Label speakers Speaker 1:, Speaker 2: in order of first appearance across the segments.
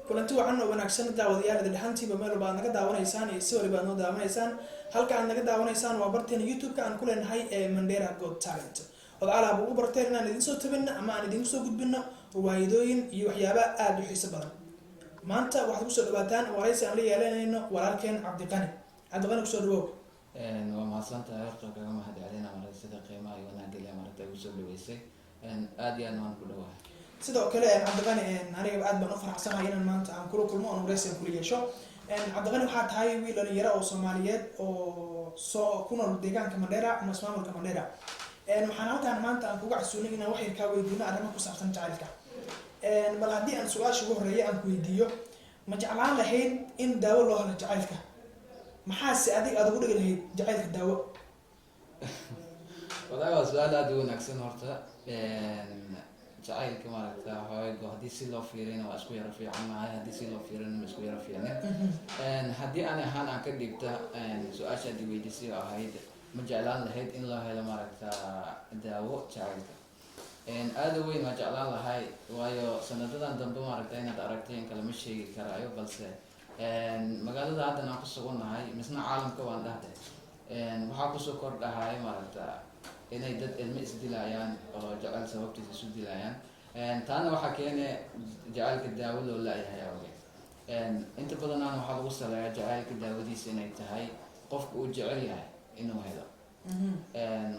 Speaker 1: Kulanti wacan oo wanaagsan, daawadayaal idin dhahantiiba, meel walba aad naga daawanaysaan iyo si waliba aad noo daawanaysaan. Halka aad naga daawanaysaan waa barteena YouTube-ka aan ku leenahay ee Mandera Got Talent. Od alaab ugu barteen inaan idin soo tabino ama aan idinku soo gudbino riwaayadooyin iyo waxyaaba aada u xiiso badan. Maanta waxaad kusoo dhawaataan waraysi aan la yeelanayno walaalkeen Cabdiqani. Cabdiqani, kusoo dhawow.
Speaker 2: Waa mahadsan tahay. Horta kaga mahad celina marata sida qiimaha iyo wanaagga leh marata igu soo dhaweysay. Aada iyo aad waan ku dhawahay.
Speaker 1: Sidoo kale, Cabdiqani, anigaba aad baan u faraxsanahay inaan maanta aan kula kulmo oon waraysi aan kula yeesho. Cabdiqani, waxaa tahay wiil dhalinyaro oo Soomaaliyeed oo soo ku nool deegaanka Mandheera ama ismaamulka Mandheera. Waxaan halkaan maanta aan kuga casuunay inaan wax yar kaa weydiino arrimo ku saabsan jacaylka. Bal haddii aan su-aasha ugu horreeya aan ku weydiiyo, ma jeclaan lahayd in daawo loo helo jacaylka? Maxaase adig aad ugu dhigi lahayd jacaylka daawo?
Speaker 2: Walahi, waa su-aal aada u wanaagsan. Horta jacaylka maaragta xoogo haddii si loo fiirina waa isku yaro fiican nahay, haddii si loo fiirina ma isku yaro fiicnin. Haddii ani ahaan aan ka dhigta su-aasha aad i weydiisay oo ahayd ma jeclaan lahayd in loo helo maaragta daawo jacaylka, aada u weyn waa jeclaan lahay, waayo sanadadan dambe maaragta inaad aragtay in kale ma sheegi karaayo, balse magaalada haddan aan ku sugannahay misna caalamka waan dhahday waxaa kusoo kordhahay maaragta inay dad ilmo isdilayaan oo jecel sababtiisa isu dilayaan. Taana waxaa keene jacaylka daawo loo la-yahay awgeed. Inta badanaan waxaa lagu saleeyaa jacaylka daawadiisa inay tahay qofka uu jecel yahay inuu helo.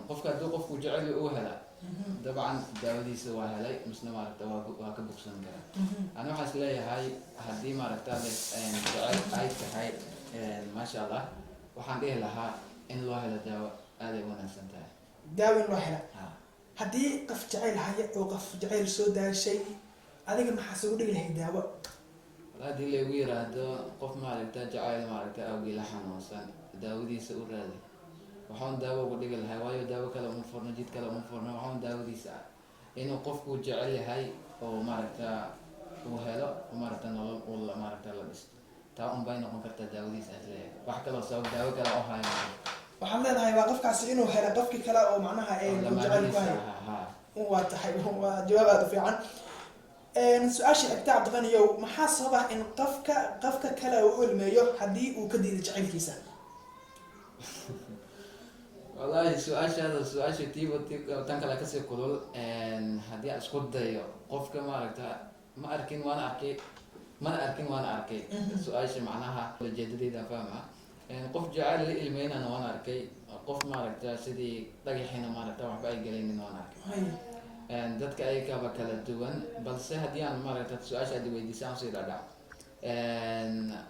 Speaker 2: Qofka hadduu qofku jecel yahay uu hela, dabcan daawadiisa waa helay, misna maaragta waa ka bogsan karaa. Ani waxaan is leeyahay haddii maaragta jecel ay tahay, maasha Allah, waxaan dhihi lahaa in loo helo daawo aaday u wanaagsan tahay.
Speaker 1: Daawo in loo hela.
Speaker 2: Ha.
Speaker 1: Haddii qof jacayl haya oo qof jacayl soo daashay, adiga maxaa sugu dhigi lahayd daawo?
Speaker 2: Wala haddii laygu yiraahdo qof maaragta jacayl maaragta awgii la xanuunsan daawadiisa u raadi, waxaan daawo ugu dhigi lahay, waayo daawo kale uma furno, jid kale uma furno, waxaan daawadiisa ah inuu qofku jecel yahay oo maaragta uu helo oo maaragta nolol uu maaragta la dhisto. Taa un bay noqon kartaa daawadiisa, aad leeyahay. Wax kaloo sabab daawo kale oo hayo.
Speaker 1: Waxaad leedahay waa qofkaasi inuu helo qofkii kale oo macnaha uu jacayl ku hayo.
Speaker 2: Ha.
Speaker 1: Waa tahay, waa jawaab aada u fiican. Su-aasha xigta, Cabdiqaniyow, maxaa sabab ah in qofka qofka kale uu u ilmeeyo haddii uu ka diido jacaylkiisa?
Speaker 2: Wallahi, su-aashaada su-aasha tiiba tan kale kasii kulul. Haddii aan isku dayo, qofka maaragta ma arkin waana arkay, mana arkin waana arkay. Su-aasha macnaha ujeedadeyda fahma. Qof jacayl la ilmeynana waan arkay, qof maaragta sidii dhagaxiina maaragta waxba ay gelaynin waan arkay. Dadka ayagaba kala duwan, balse haddii aan maaragta su-aasha aad weydiisay aan sii dhadhac,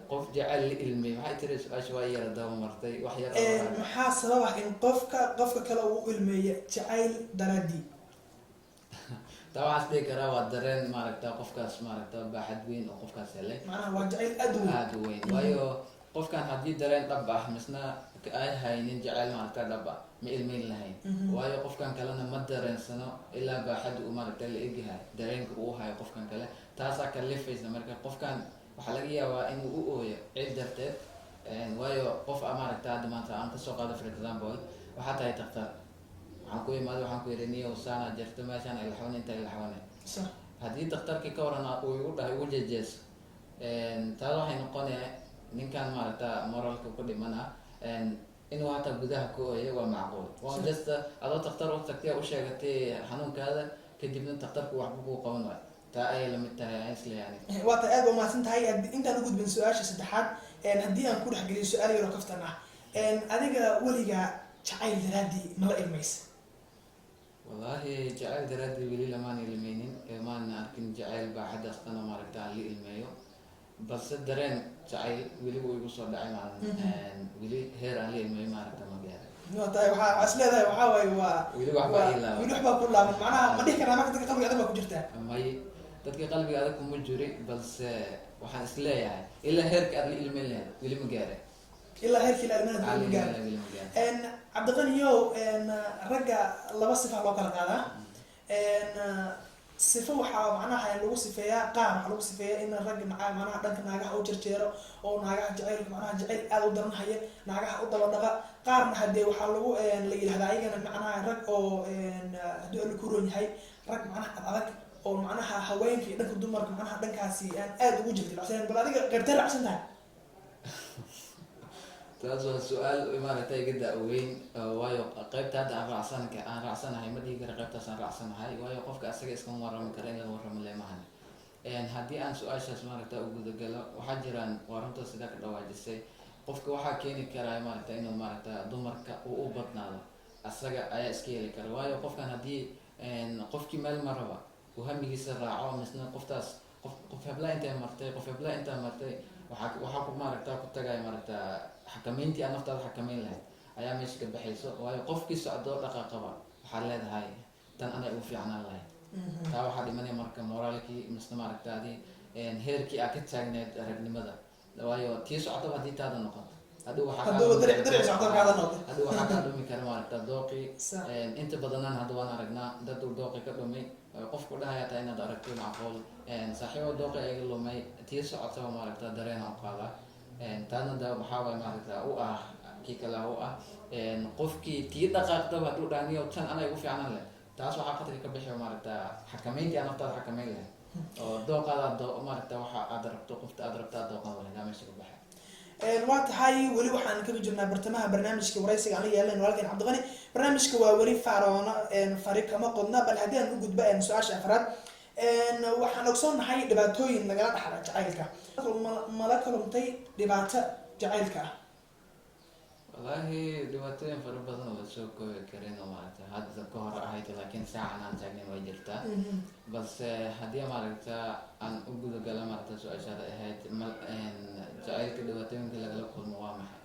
Speaker 2: qof jacayl la ilmey, maxay tiri su-aasha? Waa yara daba martay wax yar oo.
Speaker 1: Maxaa sabab ah in qofka qofka kale uu u ilmeeyo jacayl daraadii?
Speaker 2: Taa waxaan is dhihi karaa waa dareen maaragta qofkaas maaragta baaxad weyn oo qofkaas helay.
Speaker 1: Macnaha waa jacayl aada u weyn.
Speaker 2: Aada u weyn, waayo qofkan haddii dareen dhab ah misna ay haynin jacayl maaragta dhab ah, ma ilmeyn lahayn, waayo qofkan kalena ma dareensano ilaa baaxadda uu maaragta la egyahay dareenka uu hayo qofkan kale. Taasaa kalifaysa. Marka qofkan waxaa laga yaabaa inuu u ooyo cil darteed, waayo qof a maaragta hadda maanta aan kasoo qaado, for example, waxaa tahay daktar, waxaan ku imaada, waxaan ku yidhi, "Niyow, saana jirto, meeshaan ilaxwane, inta ilaxwane." Haddii daktarkii ka waran uu igu dhahay igu jeejeeso, taas waxay noqonaya ninkan maaragta moralka ku dhimana inuu hataa gudaha ku ooyo waa macquul. Waa just adoo daktar u tagtay, u sheegatay xanuunkaada, kadibna daktarku waxba kuu qaban waayo. Taa ayay lamid tahay aan isleeyahay aniga.
Speaker 1: Waa tahay, aad ba umahadsan tahay. Intaan u gudbin su-aasha saddexaad, haddii aan ku dhexgeliyo su-aal yaroo kaftan ah, adiga weligaa jacayl daraadii ma la ilmaysa?
Speaker 2: Wallaahi, jacayl daraadii weli lamaan ilmeynin, maan arkin jacayl baaxadaas dhan oo maaragta aan la ilmeeyo, balse dareen jacayl weli wuu igu soo dhacay maalin. Weli heer aan la ilmeeyo maaragta ma gaarin.
Speaker 1: Waa tahay, waxaa is leedahay waxaa waaye waa
Speaker 2: Weli waxbaa ii laaban.
Speaker 1: Weli waxbaa ku laaban. Macnaha ma dhihi karnaa marka dadka qalbiga adag baa ku jirtaa?
Speaker 2: May, dadka qalbiga adag kuma jiri, balse waxaan is leeyahay ilaa heerka aad la ilmeyn lahayd weli ma gaarin.
Speaker 1: Ilaa heerkii la ilmeyn
Speaker 2: Aan
Speaker 1: lahayd
Speaker 2: la
Speaker 1: weli ma gaarin.
Speaker 2: ilmeyn lahayd weli ma gaarin.
Speaker 1: Cabdiqaniyow, ragga laba sifa loo kala qaadaa. Sifo waxaa macnaha lagu sifeeyaa, qaar waxaa lagu sifeeyaa in ragga macnaha dhanka naagaha u jarjeero oo naagaha jacaylka, macnaha jacayl aada u daran haya, naagaha u daba dhaqa. Qaarna hadee waxaa lagu la yidhahdaa ayagana macnaha rag oo hadduu Alla ku roon yahay, rag macnaha ad adag. Oo macnaha haweenka iyo dhanka dumarka, macnaha dhankaasi aan aada ugu jirjilacsanen. Bal adiga qaybtee raacsan tahay?
Speaker 2: Taas waa su-aal maaragtay iga da-weyn, waayo qaybta hadda aan raacsanahay ma dhihi kara qaybtaas aan raacsanahay, waayo qofka asaga iskama warrami kara, in laga warramo leemahane. Haddii aan su-aashaas maaragta u gudagalo, waxaa jiraan, waa runta sidaa ka dhawaajisay, qofka waxaa keeni karaa maaragta inuu maaragta dumarka uu u badnaado asaga ayaa iska heli kara, waayo qofkan haddii qofkii meel maraba uu hamigiisa raaco, misna qoftaas qof hebla intay martay, qof hebla intaa martay, waxaa ku maaragta ku tagaya maaragta xakameyntii aad naftaada xakameyn lahayd ayaa meesha ka baxayso, waayo qofkii socdo dhaqaaqaba waxaad leedahay tan anay ugu fiicnaan lahayd. Taa waxaa dhimanaya marka moraalkii misna maaragta adi heerkii aad ka taagneed ragnimada, waayo tii socdaba haddii taada noqoto, hadhow waxaa kaa
Speaker 1: hadduu
Speaker 2: dhumi
Speaker 1: dariic socdo kaada noqdo.
Speaker 2: Hadhow waxaa kaa dhumi kara maaragta dooqii. Inta badanaan hadda waan aragnaa dad uu dooqi ka dhumay, qofku dhahaya taa inaad aragto macquul, saaxiibo dooqi iga lumay, tii socotaba maaragta dareen u qaadaa. Taana da waxaa waay maaragta u ah kii kale u ah qofkii tii dhaqaaqdaba hadduu dhahniyo tan anay ugu fiicnaan leh, taas waxaa qadka ka bixi maaragta xakameyntii aad naftaada xakameyn lahayd oo dooqaada maaragta waxa aad rabto, qofta aad rabto aad dooqan lahayd aa meesha ka baxay.
Speaker 1: Waa tahay, weli waxaan kaga jirnaa bartamaha barnaamijka waraysiga aan la yeelan walaalkeen Cabdiqani. Barnaamijka waa weli faaroona fari kama qodna. Bal haddii aan u gudbo su-aasha afraad, waxaan ogsoonnahay dhibaatooyin lagala dhaxla jacaylka. Mala kulumtay dhibaato jacaylka ah?
Speaker 2: Wallaahi dhibaatooyin fara badan oo lasoo koobi karin oo maaragta hadda ka hor ahayd, laakiin saacan aan taagnayn way jirtaa. Balse haddii maaragta aan u gudagalo maaragta su-aashaada ahayd jacaylka dhibaatooyinka lagala kulmo waa maxay,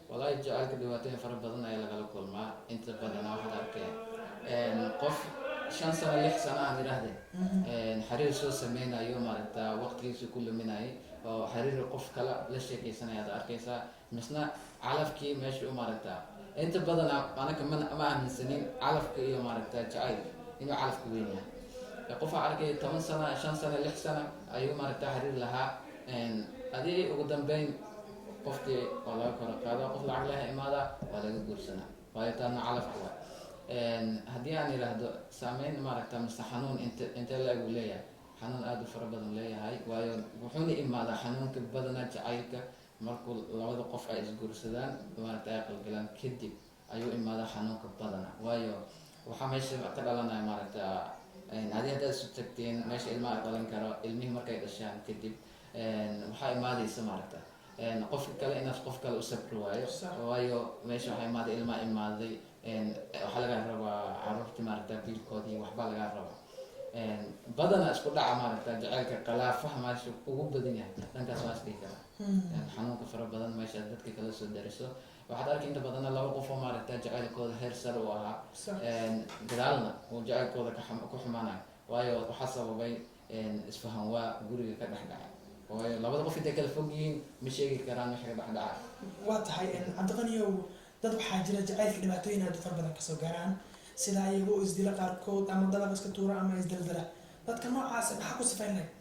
Speaker 2: wallahi jacaylka dhibaatooyin fara badan ayaa lagala kulmaa. Inta badana waxaad arkay qof 5 sano, 6 sano aan idhaahde xiriir soo sameynayo, maaragta waqtigiisa ku luminayay oo xiriir qof kale la sheekeysanaya aad arkaysaa, misna calafkii meesha u maaragta inta badan anaka ma aaminsanin calafka iyo maaragta jacayl inuu calafka weyn yahay. Qofaa arkay 10 sano, 5 sano, 6 sano ayuu maaragta xiriir lahaa, adii ugu dambeyn qofkii waa laga kora qaada, qof lacag leh imaada, waa laga guursanaa, waayo taana calafka waa. Haddii aan yidhaahdo saameyn maaragta mise xanuun intee la-eg uu leeyahay, xanuun aada u fara badan leeyahay, waayo wuxuuna imaadaa xanuunka badanaa jacaylka markuu labada qof ay isguursadaan, maaragta ay qalgalaan kadib ayuu imaadaa xanuunka badana, waayo waxaa meesha ka dhalanaya maaragta adi haddaad isu tagteen meesha ilmaha dhalan karo, ilmihii markay dhashaan kadib waxaa imaadaysa maaragta qofka kale inaad qof kale u sabri waayo, waayo meesha waxaa imaaday ilmaa imaaday, waxaa laga rabaa caruurtii maaragta biilkoodii, waxbaa laga rabaa. Badana isku dhaca maaragta jaceylka khilaafaha meesha ugu badan yahay dhankaas waa isdhihi karaa. Xanuunka fara badan meesha dadka kala soo dariso, waxaad arkay inta badanna laba qof oo maaragta jaceylkooda heer sare u ahaa, gadaalna uu jaceylkooda ku xumaanayo, waayo waxaa sababay isfahan waa guriga ka dhex dhacay, waayo labada qof intay kala fog yihiin ma sheegi karaan wixii ka dhex dhacay.
Speaker 1: Waa tahay, Cabdiqaniyow, dad waxaa jira jacaylka dhibaatooyin aad u fara badan kasoo gaaraan, sida ayaga oo isdila qaarkood ama dalaq iska tuura ama isdaldala. Dadka noocaas maxaa ku sifayn lahayd?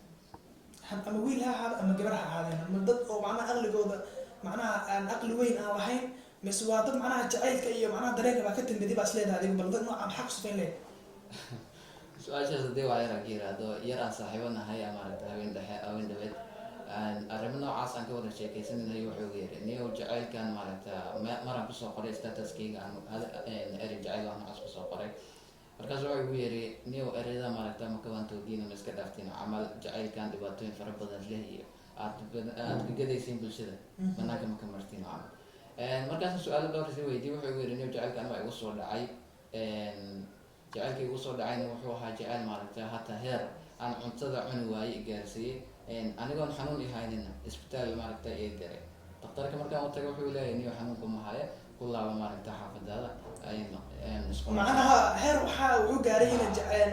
Speaker 1: Ama wiil ha ahaado ama gabar ha ahaadeen, ama dad oo macnaha aqligooda macnaha aan aqli weyn aan lahayn, mise waa dad macnaha jacaylka iyo macnaha dareenka baa ka tambadi baa isleedahay adigu? Bal dad nooca maxaa ku sifayn lahayd?
Speaker 2: Su-aashaas hadii waa yar aan ka yiraahdo, yar aan saaxiibo nahay maaragta haween dhexe haween dhaweed arrimo noocaas aan ka wada sheekeysanayay, wuxuu yiri, niyow jacaylkan maaragta maraan kusoo qoray statuskayga aan erey jacayl wax noocaas kusoo qoray, markaas wuxuu igu yiri, niyow ereyada maaragta ma kawantoodiina, ma iska dhaaftiin camal, jacaylkan dhibaatooyin fara badan leh iyo aad ka gadaysiin bulshada, banaanka ma ka martiin camal. Markaas su-aalo dhowr si weydiiyey, wuxuu igu yiri, niyow jacaylkan waa igu soo dhacay, jacaylkii igu soo dhacayna wuxuu ahaa jacayl maaragta hataa heer aan cuntada cuni waaye i gaarsiiyey, anigoon xanuun i haynina isbitaal maaragta ii diray. Daktarka markaan u tagay wuxuu leeyahay, niyo xanuunka ma haya, ku laaba maaragta xaafadaada.
Speaker 1: Macnaha heer waxaa wuxuu gaaray ina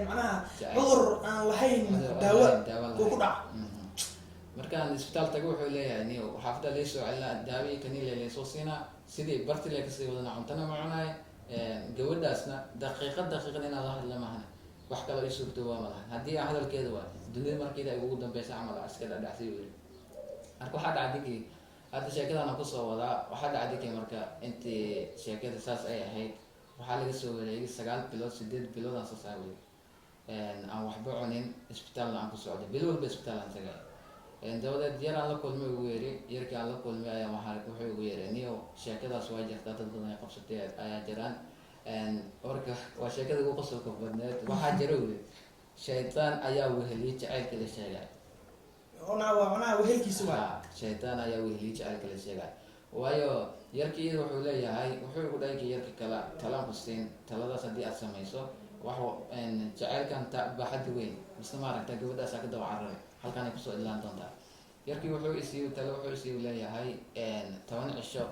Speaker 1: macnaha cudur aan lahayn daawo uu ku dhaco.
Speaker 2: Markaan isbitaal tago wuxuu leeyahay, niyo xaafadda laysoo celinaa, daawii kanile laysoo siinaa, sidii barti le kasii wadana, cuntana ma cunaay, gabadhaasna daqiiqad daqiiqad inaan la hadla mahana wax kaloo ii suurto waa malahan, haddii aan hadalkeeda waa dunida markeeda ay ugu dambeysa camal iska dhadhacsay uu yiri. Marka waxaa dhacay dinkii hadda sheekadana kusoo wadaa, waxaa dhacay dinkii marka intii sheekada saas ay ahayd waxaa laga soo wareegay 9 bilood, 8 bilood aan soo saaway. Aan waxba cunin, isbitaalna aan ku socday, bil walba isbitaal aan tagay. Dabadeed yar aan la kulmay ugu yeeri, yarkii aan la kulmay ayaa waxaa wuxuu ugu yeeray, "Niyow, sheekadaas waa jirtaa, dad badan ay qabsatay ayaa jiraan." Marka waa sheekada ugu qosolka badneed. Waxaa jira, uu yiri, shaytaan ayaa weheliyay jacaylka la sheegay.
Speaker 1: Cunaa waa cunaha wehelkiisa waa.
Speaker 2: Ha, shaytaan ayaa weheliyay jacaylka la sheegay, waayo yarkii wuxuu leeyahay, wuxuu igu dhahay yarka kala talaan ku siin, taladaas haddii aad samayso wax jacaylkan ta baaxadda weyn mise maaragta gabadhaasaa ka daba cararay, halkaan ay kusoo idlaan doontaa. Yarkii wuxuu isiiy talo, wuxuu isiiy leeyahay 10 cisho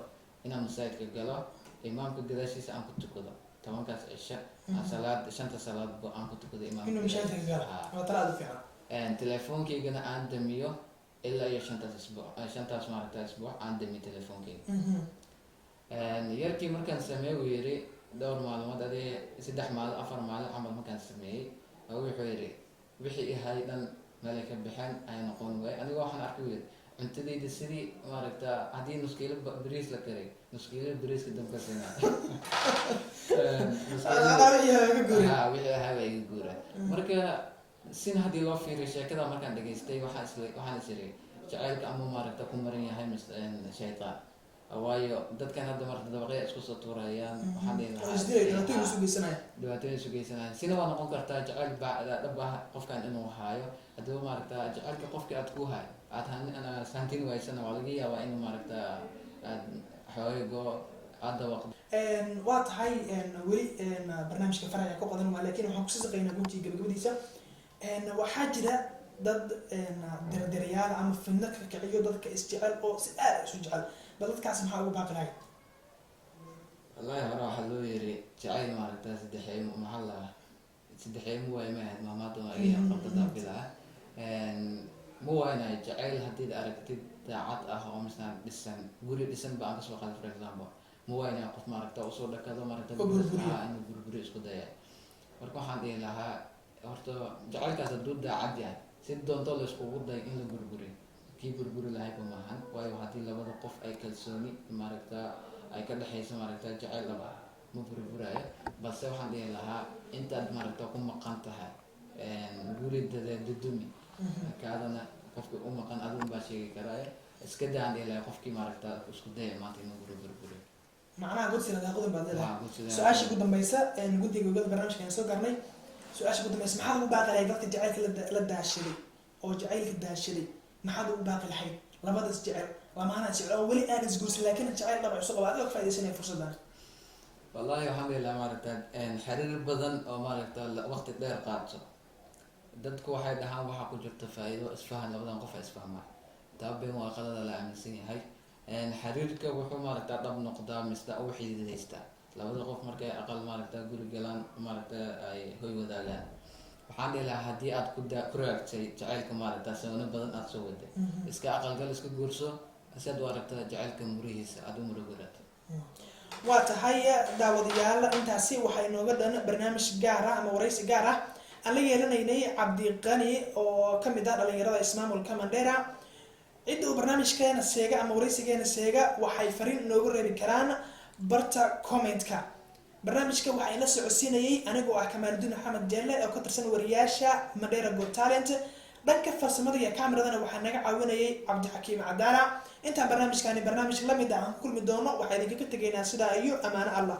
Speaker 2: inaan masaajidka galo, imaamka gadaashiisa aan ku tukado 10-kaas cisho, aan salaad shanta salaadba aan ku tukado imaamka
Speaker 1: inuu mashaajidka gala.
Speaker 2: Ha.
Speaker 1: Waa tala aada u fiican.
Speaker 2: Telefoonkaygana aan damiyo ilaa iyo shantaas isbuuc, shantaas maaragta isbuuc aan damiyo telefoonkayga. Yarkii markaan sameeyey, uu yiri, dhowr maalmood, adee 3 maalin, 4 maalin camal markaan sameeyey, oo wuxuu yiri wixii ihay dhan meelay ka baxeen ayaa noqon waayay. Aniga waxaan arkay, uu yiri, cuntadayda sidii maaragta haddii nuskiilo bariis la karay, nuskiilo bariiska damka siinaa.
Speaker 1: Anaa wixii ka guuray.
Speaker 2: Ha, wixii ahaa baa iga guura. Marka sin haddii loo fiiriyo sheekada markaan dhageystay, waxaan is iri jacaylka ama maaragta ku maran yahay shaytaan, waayo dadkan hadda marka dabaqya isku soo tuurayaan, waxaan dhihi
Speaker 1: oo isdilay,
Speaker 2: lahaa
Speaker 1: dhibaatooyin isu geysanaya.
Speaker 2: Dhibaatooyin isu geysanayaan. Sina waa noqon kartaa jacayl dhab ah qofkan inuu haayo. Haddaba maaragta jacaylka qofkii aad ku hayo aad hantin waysana, waa laga yaabaa inuu maaragta aad xoogo aad dabaqdo.
Speaker 1: Waa tahay, weli barnaamijka farax ayaa ku qodan waa, laakiin waxaan kusii saqaynaa guntii gabagabadiisa. Waxaa jira dad dardarayaal ama fidno ka kiciyo dadka isjecel oo si aad isu jecel. Bal dadkaas maxaa ugu baaqi lahayd?
Speaker 2: Wallahi hore waxaa loo yiri jacayl maaragta saddexeey, maxaa la saddexeey mu waay ma ahayd maamaada waa iga qabdadaa bilaa ma waaynayo. Jacayl haddiid aragtid daacad ah oo misaan dhisan, guri dhisan ba aan kasoo qaaday, for example, ma waaynayo qof maaragta usoo dhakado maaragta
Speaker 1: oo burburiyo.
Speaker 2: Haa, inuu burburiyo isku daya. Marka waxaan dhihi lahaa, horta jacaylkaas hadduu daacad yahay, si doonto la iskugu day in la burburiyo, kii burburi lahayba maahan. Waayo haddii labada qof ay kalsooni maaragta ay ka dhexayso, maaragta jacayl dhab ah ma burburaayo. Balse waxaan dhihi lahaa, intaad maaragta ku maqan tahay guri dadeed dudumi kaadana qofkii u maqan adigu baa sheegi karaayo, iska daan dhihi lahaa qofkii maaragta isku daya maanta inuu guri burburiyo.
Speaker 1: Macnaha godsi ladaaqudun baad leedahay.
Speaker 2: Waa, godsi.
Speaker 1: Su-aasha ugu dambeysa, guddiga gogada barnaamijka ayaan soo garnay. Su-aasha ugu dambeysa, maxaad ugu baaqi lahayd dadka jacaylka la daashaday oo jacaylka daashaday? Maxaad ugu baaqi lahayd labadaas jecel, lamaanaas jecel oo weli aan isguursan laakiin jacayl dhaba isu qaba, adigoo ka faaidaysanaya fursaddan?
Speaker 2: Wallahi waxaan dhihi lahaa maaragta xiriir badan oo maaragta waqti dheer qaato, dadku waxay dhahaan waxaa ku jirta faa'iido, isfahan, labadan qof ay isfahmaan. Taa been waa, qalada la aaminsan yahay. Xiriirka wuxuu maaragta dhab noqdaa mise u xididaystaa labada qof markay aqal maaragta guri galaan, maaragta ay hoy wadaagaan. Waxaan dhihi lahaa, haddii aad ku raagtay jacaylka, maaragta sano badan aad soo waday, iska aqalgal, iska guurso, si aad u aragta jacaylka murihiisa aad u murugurato.
Speaker 1: Waa tahay, daawadayaal, intaasi waxaa inooga dhan barnaamij gaar ah ama waraysi gaar ah aan la yeelanaynay Cabdiqani oo kamid ah dhalinyarada ismaamulka Mandera. Cidda uu barnaamijkeena seega ama waraysigeena seega waxay fariin inoogu reebi karaan barta comment-ka. Barnaamijka waxaa ila socodsiinayay anigoo ah Kamaaludiin Maxamed Jeelle oo ka tirsan wariyaasha Mandera Got Talent. Dhanka farsamada iyo kameradana waxaa naga caawinayay Cabdixakiim Cadaala. Intaan barnaamijkaani barnaamij lamid ah aan ku kulmi doono, waxaa idinkaga tegaynaa sidaa iyo amaano Allah.